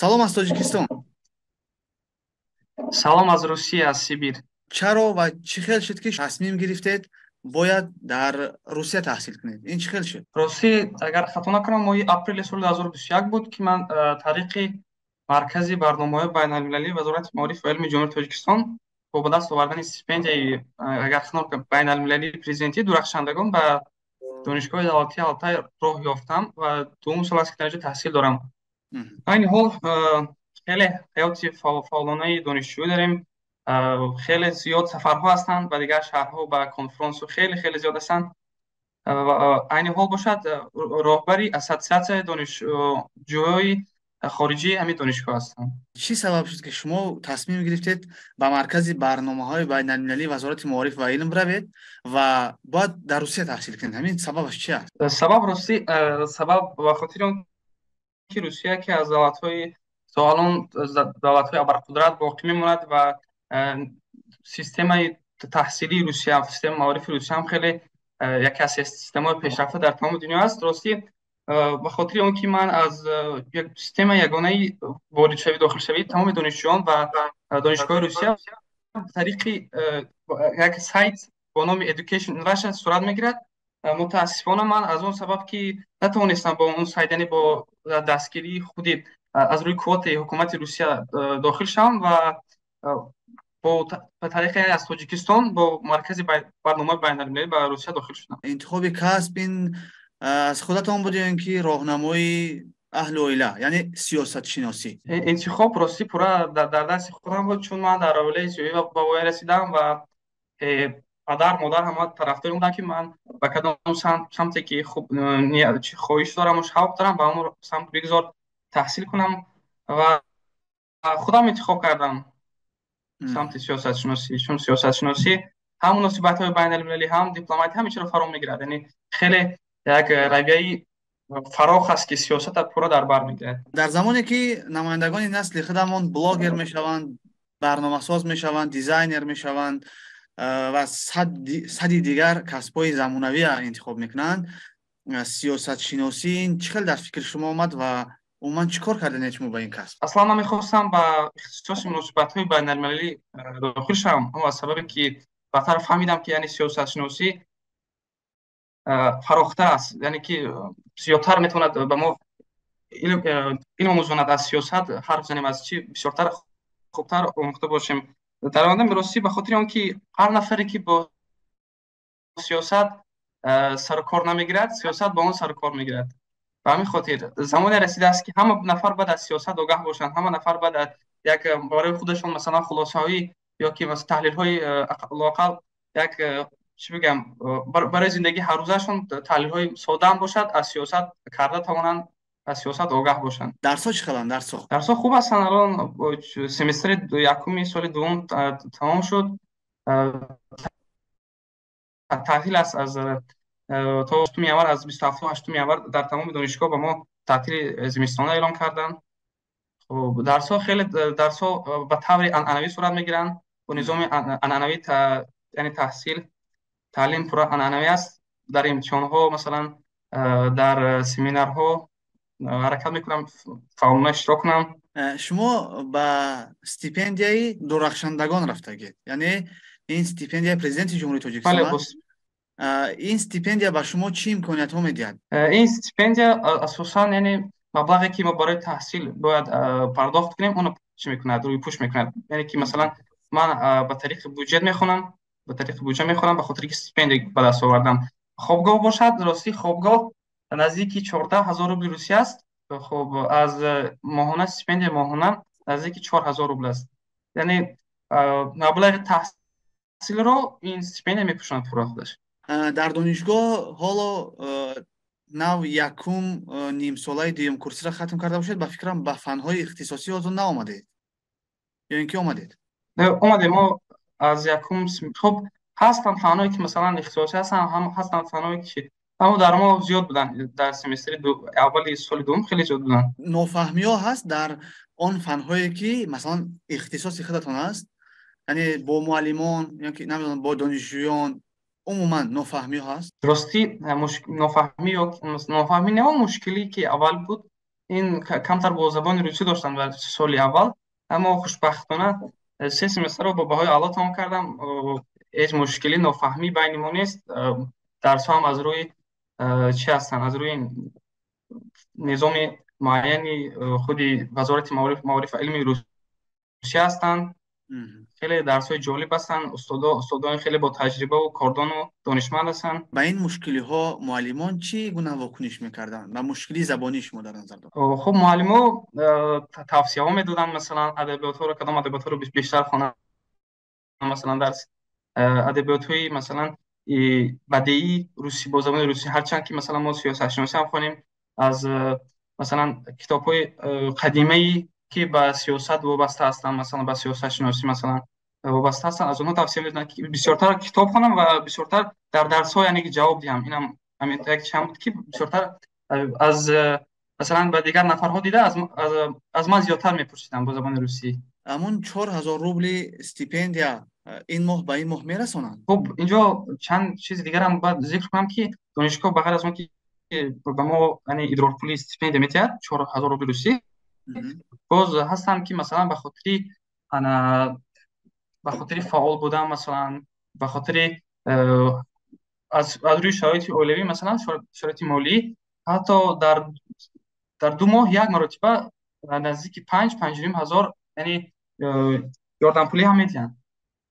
Салом аз Тоҷикистон. Салом аз Русия, аз Сибир. Чаро ва чӣ хел шуд, ки тасмим гирифтед, бояд дар Русия таҳсил кунед? Ин чӣ хел шуд? Ростӣ, агар хато накунам, моҳи апрели соли 2021 буд, ки ман тариқи Маркази барномаҳои байналмилалии Вазорати маориф ва илми Ҷумҳурии Тоҷикистон бо ба даст овардани стипендияи, агар хато накунам, байналмилалии президентӣ дурахшандагон ба Донишгоҳи давлатии Алтай роҳ ёфтам ва дуюм сол аст, ки дар инҷо таҳсил дорам. Айни ҳол хеле ҳаёти фаъолонаи донишҷӯӣ дорем. Хеле зиёд сафарҳо ҳастанд ба дигар шаҳрҳо, ба конфронсу хеле хеле зиёд ҳастанд. Айни ҳол бошад, роҳбари ассотсиатсияи донишҷӯёи хориҷии ҳамин донишгоҳ ҳастам. Чӣ сабаб шуд, ки шумо тасмим гирифтед, ба Маркази барномаҳои байналмилалии Вазорати маориф ва илм равед ва бояд дар Русия таҳсил кунед? Ҳамин сабабаш чи аст? Сабаб, ростӣ, сабаб ба хотири он ки Русия ки аз давлатҳои то алон давлатҳои абарқудрат боқӣ мемонад ва системаи таҳсилии Русия, системаи маорифи Русия ҳам хеле яке аз системаҳои пешрафта дар тамоми дунё аст. Ростӣ, ба хотири он ки ман аз системаи ягонаи воридшавӣ, дохилшавии тамоми донишҷӯён ба донишгоҳи Русия тариқи як сайт бо номи Education in Russia сурат мегирад. Мутаассифона, ман аз он сабаб ки натавонистам бо он сайт, яъне бо дастгирии худи аз рӯи квотаи ҳукумати Русия дохил шавам ва бо ба тариқи аз Тоҷикистон бо Маркази барномаи байналмилалӣ ба Русия дохил шудам. Интихоби касб ин аз худатон буд ё ин ки роҳнамои аҳли оила, яъне сиёсатшиносӣ? Интихоб, ростӣ, пурра дар дасти худам буд, чун ман дар оилаи зиёӣ ба воя расидам ва падар, модар ҳама тарафдори буданд, ки ман ба кадом самте ки хуб хоҳиш дораму шавқ дорам, ба ҳамон самт бигзор таҳсил кунам ва худам интихоб кардам самти сиёсатшиносӣ, чун сиёсатшиносӣ ҳам муносибатҳои байналмилалӣ, ҳам дипломатия, ҳама чиро фаро мегирад. Яъне хеле як равияи фарох аст, ки сиёсатро пурра дар бар мегирад. Дар замоне ки намояндагони насли худамон блогер мешаванд, барномасоз мешаванд, дизайнер мешаванд ва сади дигар касбҳои замонавия интихоб мекунанд, сиёсатшиносӣ ин чӣ хел дар фикри шумо омад ва умуман чӣ кор карданед шумо ба ин касб? Аслан ман мехостам ба ихтисоси муносибатҳои байналмилалӣ дохил шавам, аммо аз сабабе ки баъдтар фаҳмидам, ки яъне сиёсатшиносӣ фарохтар аст, яъне ки зиёдтар метавонад ба мо илм омӯзонад, аз сиёсат ҳарф занем, аз чӣ бисёртар, хубтар омӯхта бошем дар оянда. Ростӣ, ба хотири он ки ҳар нафаре ки бо сиёсат сарукор намегирад, сиёсат бо он сарукор мегирад. Ба ҳамин хотир замоне расидааст, ки ҳама нафар бояд аз сиёсат огаҳ бошанд, ҳама нафар бояд як барои худашон, масалан, хулосаҳои ё ки таҳлилҳои, лоақал як, чӣ бигӯям, барои зиндагии ҳаррӯзаашон таҳлилҳои содаам бошад, аз сиёсат карда тавонанд, аз сиёсат огаҳ бошанд. Дарсҳо чӣ хеланд, дарсҳо? Дарсҳо хуб ҳастанд. Алон семестри якуми соли дуввум тамом шуд, таътил аст аз то 8 январ, аз 27, 8 январ дар тамоми донишгоҳ ба мо таътили зимистона эълон карданд. Хуб, дарсҳо хеле, дарсҳо ба таври анъанавӣ сурат мегиранд, бо низоми анъанавӣ, яъне таҳсил, таълим пурра анъанавӣ аст. Дар имтиҳонҳо, масалан, дар семинарҳо ҳаракат мекунам фаъолона иштирок кунам. Шумо ба стипендияи дурахшандагон рафтагед, яъне ин стипендияи Президенти Ҷумҳурии Тоҷикистон аст. Ин стипендия ба шумо чӣ имкониятҳо медиҳад? Ин стипендия асосан, яъне маблағе ки мо барои таҳсил бояд пардохт кунем, онро чӣ мекунад, рӯйпӯш мекунад. Яъне ки, масалан, ман ба тариқи буҷет мехонам, ба тариқи буҷа мехонам, ба хотире ки стипендия ба даст овардам. Хобгоҳ бошад, ростӣ, хобгоҳ наздики 14 000 рубли Русия аст. Хуб, аз моҳона, стипендияи моҳона наздики 4000 рубл аст. Яъне маблағи таҳсилро ин стипендия мепӯшонад пурра худаш. Дар донишгоҳ ҳоло нав якум нимсолаи дуюм курсиро хатм карда бошед, ба фикрам, ба фанҳои ихтисосӣ ҳозир наомадед ё ин ки омадед? Омадем мо аз якум. Хуб, ҳастанд фанҳое ки, масалан, ихтисосӣ ҳастанд, ҳам ҳастанд фанҳое ки, аммо дар мо зиёд буданд, дар семестри аввали соли дуввум хеле зиёд буданд. Нофаҳмиҳо ҳаст дар он фанҳое ки, масалан, ихтисоси худатон аст, яъне бо муаллимон ё ки, намедонам, бо донишҷӯён умуман нофаҳмиҳо ҳаст? Ростӣ, нофаҳмӣ ё нофаҳмӣ не, он мушкиле ки аввал буд, Ин камтар бо забони русӣ доштам дар соли аввал, аммо хушбахтона се семестрро бо баҳои аъло тамом кардам. Ҳеҷ мушкилӣ, нофаҳмӣ байни мо нест. Дарсҳо ҳам аз рӯи чӣ ҳастанд, аз рӯи низоми муайяни худи Вазорати маориф ва илми Русия ҳастанд. Хеле дарсҳои ҷолиб ҳастанд. Устодони хеле бо таҷрибаву кордону донишманд ҳастанд. Ба ин мушкилиҳо муаллимон чӣ гуна вокуниш мекарданд? Ба мушкилии забонии шумо дар назар дорам. Хуб, муаллимо тавсияҳо медоданд, масалан, адабиётҳоро, кадом адабиётҳоро бештар хонам, масалан, дарс адабиётҳои, масалан, бадеии русӣ, бо забони русӣ, ҳарчанд ки, масалан, мо сиёсатшиносӣ ҳам хонем, аз, масалан, китобҳои қадимаи ки ба сиёсат вобаста ҳастанд, масалан, ба сиёсатшиносӣ, масалан, вобаста ҳастанд, аз онҳо тавсия медоданд, ки бисёртар китоб хонам ва бисёртар дар дарсҳо, яъне ки ҷавоб диҳам. Инам ҳамин як чиз буд, ки бисёртар аз, масалан, ба дигар нафарҳо дида аз ман зиёдтар мепурсиданд бо забони русӣ. Ҳамун 4000 рубли стипендия ин моҳ ба ин моҳ мерасонанд? Хуб, инҷо чанд чизи дигарам бояд зикр кунам, ки донишгоҳ ба ғайр аз он ки ба мо, яъне, идрорпули стипендия медиҳад, 4000 рубли русӣ, боз ҳастанд, ки, масалан, ба хотири ана ба хотири фаъол будан, масалан, ба хотири аз рӯи шароити оилавӣ, масалан, шароити молӣ, ҳатто дар 2 моҳ як маротиба наздики 5-5,5 ҳазор, яъне, ёрдампулӣ ҳам медиҳанд,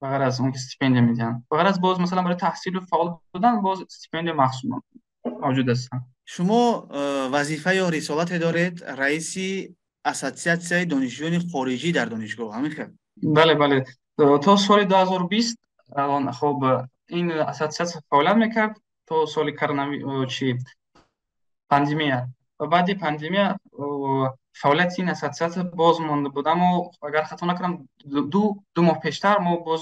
ба ғайр аз он ки стипендия медиҳанд. Ба ғайр аз боз, масалан, барои таҳсилу фаъол будан боз стипендия махсус мавҷуд ҳастанд. Шумо вазифа ё рисолате доред, раиси ассотсиатсияи донишҷӯёни хориҷӣ дар донишгоҳ, ҳамин хел? Бале, то соли 2020, хуб, ин ассотсиатсия фаъолият мекард то соли коронави чи пандемия, ва баъди пандемия фаъолияти ин ассотсиатсия боз монда буд, аммо агар хато накунам, 2 моҳ пештар мо боз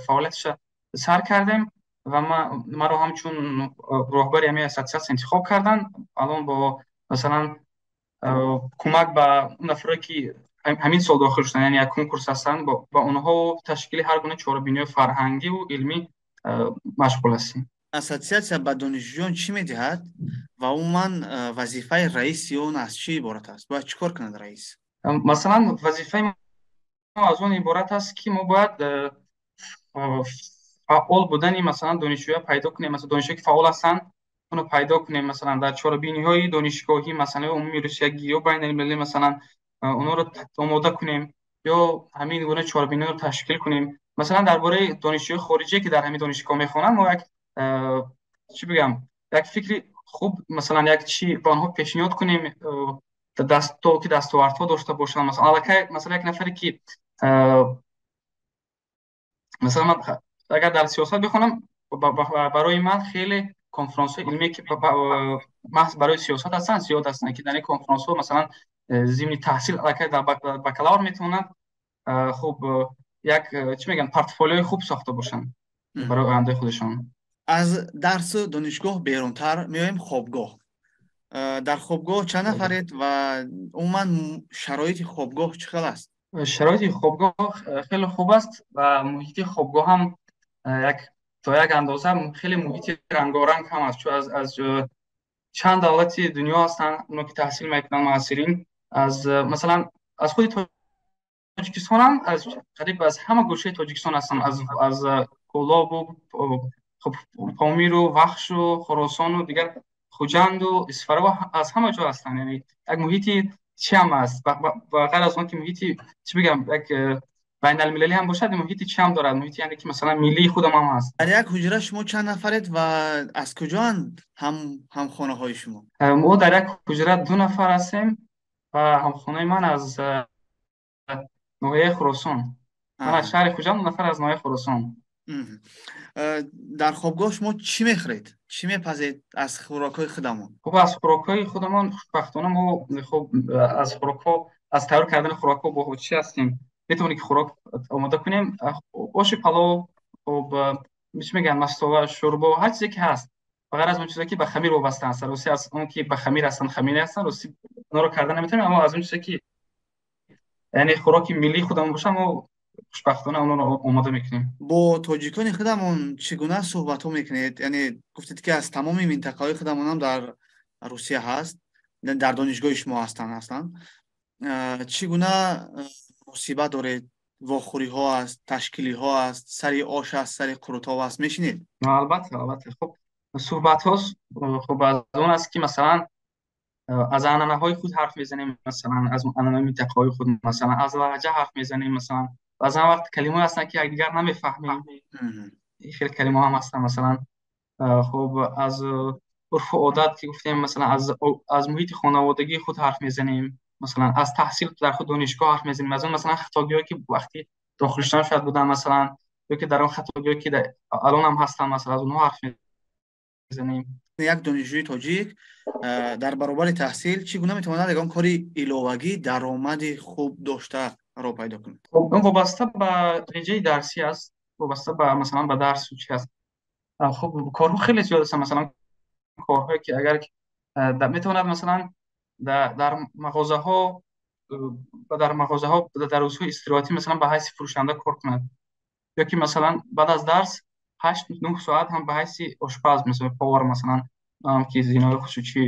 фаъолияташа сар кардем ва маро ҳамчун роҳбари ҳамин ассотсиатсия интихоб карданд. Алон бо, масалан, кӯмак ба он нафаре ки ҳамин сол дохил шуданд, яъне як конкурс ҳастанд, ба онҳо ташкили ҳар гуна чорабиниҳои фарҳангиву илмӣ машғул ҳастем. Ассотсиатсия ба донишҷӯён чӣ медиҳад ва умуман вазифаи раиси он аз чӣ иборат аст? Бояд чӣ кор кунад раис? Масалан, вазифаи мо аз он иборат аст, ки мо бояд фаъол будани, масалан, донишҷӯя пайдо кунем, масалан, донишҷӯе ки фаъол ҳастанд, онро пайдо кунем, масалан, дар чорабиниҳои донишгоҳӣ, масалан, ё умумии русиягӣ ё байналмилалӣ, масалан, онҳоро омода кунем ё ҳамин гуна чорабиниҳоро ташкил кунем. Масалан, дар бораи донишҷӯи хориҷие ки дар ҳамин донишгоҳ мехонанд, мо як, чӣ бигӯям, як фикри хуб, масалан, як чӣ ба онҳо пешниҳод кунем, то ки дастовардҳо дошта бошанд. Масалан, аллакай, масалан, як нафаре ки, масалан, ман агар дар сиёсат бихонам, барои ман хеле конфронсҳои илмие ки маҳз барои сиёсат ҳастанд, зиёд ҳастанд, ки дар ин конфронсҳо, масалан, зимни таҳсил аллакай дар бакалавр метавонанд, хуб, як, чӣ мегӯянд, портфолиои хуб сохта бошанд барои ояндаи худашон. Аз дарсу донишгоҳ берунтар меоем, хобгоҳ. Дар хобгоҳ чанд нафаред ва умуман шароити хобгоҳ чӣ хел аст? Шароити хобгоҳ хеле хуб аст ва муҳити хобгоҳ ҳам як то як андоза хеле муҳити рангоранг ҳам аст, чун аз чанд давлати дунё ҳастанд оно ки таҳсил мекунанд, муҳассилин, аз, масалан, аз худи Тоҷикистонам, аз қариб аз ҳама гӯшаи Тоҷикистон ҳастанд, аз Кӯлобу, хуб, Помиру Вахшу Хуросону дигар Хуҷанду Исфара, аз ҳама ҷо ҳастанд. Яъне як муҳити чӣ ҳам аст, ба ғайр аз он ки муҳити, чӣ бигӯям, як байналмилалӣ ҳам бошад, муҳити чӣ ҳам дорад, муҳити, яъне ки, масалан, миллии худам ҳам ҳаст. Дар як ҳуҷра шумо чанд нафаред ва аз куҷоанд ҳамхонаҳои шумо? Мо дар як ҳуҷра ду нафар ҳастем ва ҳамхонаи ман аз ноҳияи Хуросон, ман аз шаҳри Хуҷанд, нафар аз ноҳияи Хуросон. Дар хобгоҳ шумо чӣ мехӯред, чӣ мепазед аз хӯрокҳои худамон? Хуб, аз хӯрокҳои худамон, хушбахтона, мо, хуб, аз хӯрокҳо, аз тайёр кардани хӯрокҳо бо чӣ ҳастем, метавонем ки хӯрок омода кунем, оши палов, хуб, чӣ мегӯянд, мастова, шӯрбо, ҳар чизе ки ҳаст, ба ғайр аз он чизе ки ба хамир вобаста ҳастанд. Рости, аз он ки ба хамир ҳастанд, хамирӣ ҳастанд, рости, онро карда наметавонем, аммо аз он чизе ки, яъне, хӯроки миллии худамон бошад, мо хушбахтона онро омода мекунем. Бо тоҷикони худамон чӣ гуна суҳбатҳо мекунед? Яъне гуфтед, ки аз тамоми минтақаҳои худамонам дар Русия ҳаст. Дар донишгоҳи шумо ҳастанд аслан. Чӣ гуна муносибат доред? Вохӯриҳо аст, ташкилиҳо аст, сари ош аст, сари қурутоб аст, мешинед? Албатта, албатта. Хуб, суҳбатҳо, хуб, аз он аст, ки масалан аз анъанаҳои худ ҳарф мезанем, масалан аз анъанаҳои минтақаҳои худ, масалан аз лаҳҷа ҳарф мезанем, масалан баъзан вақт калимаҳое ҳастанд, ки якдигар намефаҳмем, хеле калимаҳо ҳам ҳастанд, масалан хуб, аз урфу одат ки гуфтем, масалан аз муҳити хонаводагии худ ҳарф мезанем, масалан аз таҳсил дар худ донишгоҳ ҳарф мезанем, аз он масалан хатогиҳое, ки вақти дохил шудан шояд буданд, масалан ё ки дар он хатогиҳое, ки алон ҳам ҳастанд, масалан аз онҳо ҳарф мезанем. Як донишҷӯи тоҷик дар баробари таҳсил чӣ гуна метавонад ягон кори иловагӣ даромади хуб доштаро пайдо кунад? Хуб, он вобаста ба реҷаи дарсӣ аст, вобаста ба масалан ба дарсу чи аст. Хуб, корҳо хеле зиёд ҳастанд, масалан корҳое, ки агар метавонад, масалан дар мағозаҳо, дар рӯзҳои истироҳатӣ, масалан ба ҳайси фурӯшанда кор кунад, ё ки масалан баъд аз дарс 8-9 соат ҳам ба ҳайси ошпаз, масалан повар, масалан ки зинаҳои хусусӣ,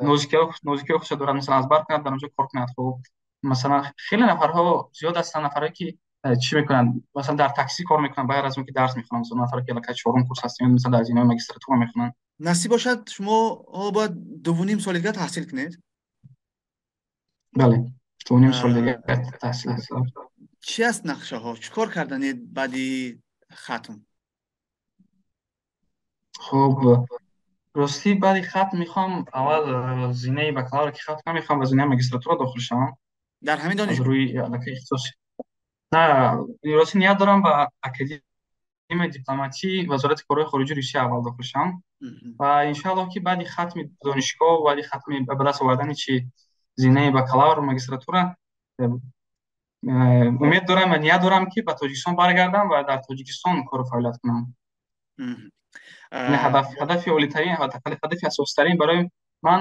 нозикиҳои худшо дорад, масалан аз бар кунад, дар онҷо кор кунад. Хуб, масалан хеле нафарҳо зиёд ҳастанд, нафарҳое, ки чӣ мекунанд, масалан дар таксӣ кор мекунанд, бағайр аз он ки дарс мехонанд, масалан нафаре, ки аллакай чорум курс ҳастанд, масалан дар зинаҳои магистратура мехонанд. Насиб бошад, шумо бояд 2,5 соли дигар таҳсил кунед? Бале, 2,5 соли дигар таҳсил аст. Чӣ аст нақшаҳо? Чӣ кор карданед баъди хатм? Хуб, ростӣ, баъди хатм мехоҳам аввал зинаи бакалавр ки хатм кунам, мехоҳам ба зинаи магистратура дохил шавам. Дар ҳамин аз донишгоҳ? Рӯи аллакай ихтисоси. На, ростӣ, ният дорам ба Академияи дипломатии Вазорати корҳои хориҷии Русия аввал дохил шавам ва иншоаллоҳ, ки баъди хатми донишгоҳ, баъди хатми ба даст овардани чи зинаи бакалавр, магистратура, умед дорам ва ният дорам, ки ба Тоҷикистон баргардам ва дар Тоҷикистон кору фаъолият кунам. Ҳадафи олитарин, ҳадафи асоситарин барои ман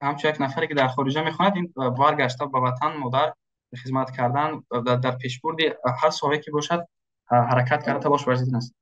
ҳамчун як нафаре, ки дар хориҷа мехонад, ин баргашта ба ватан модар хизмат кардан, дар пешбурди ҳар соҳае ки бошад ҳаракат карда, талош варзидан аст.